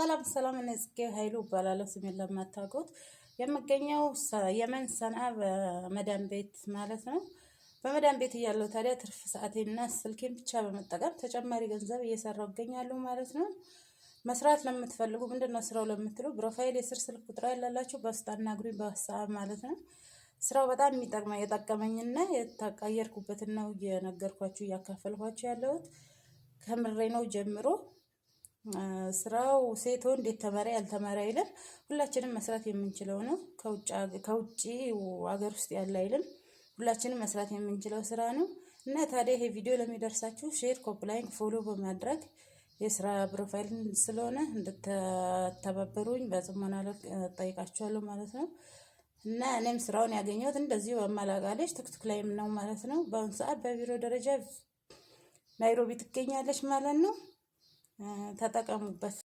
ሰላም ሰላም፣ እኔ ጽጌ ኃይሉ እባላለሁ። ስሜን ለማታውቁት የምገኘው የመን ሰንዓ በመዳን ቤት ማለት ነው። በመዳን ቤት እያለሁ ታዲያ ትርፍ ሰዓቴና ስልኬን ብቻ በመጠቀም ተጨማሪ ገንዘብ እየሰራሁ እገኛለሁ ማለት ነው። መስራት ለምትፈልጉ፣ ምንድን ነው ስራው ለምትሉ፣ profile የስር ስልክ ቁጥር ያላላችሁ በውስጥ አናግሩኝ በሀሳብ ማለት ነው። ስራው በጣም የሚጠቅመ የጠቀመኝና የተቀየርኩበትን ነው እየነገርኳችሁ እያካፈልኳችሁ ያለሁት። ከምሬ ነው ጀምሮ ስራው ሴት ወንድ የተማረ ያልተማረ አይልም። ሁላችንም መስራት የምንችለው ነው። ከውጭ ሀገር ውስጥ ያለ አይልም። ሁላችንም መስራት የምንችለው ስራ ነው። እና ታዲያ ይሄ ቪዲዮ ለሚደርሳችሁ share፣ copy link፣ follow በማድረግ የስራ profile ስለሆነ እንድትተባበሩኝ በጽሞና ጠይቃችኋለሁ ማለት ነው። እና እኔም ስራውን ያገኘሁት እንደዚሁ በማላውቃለች ቲክቶክ ላይም ነው ማለት ነው። በአሁኑ ሰዓት በቢሮ ደረጃ ናይሮቢ ትገኛለች ማለት ነው። ተጠቀሙበት።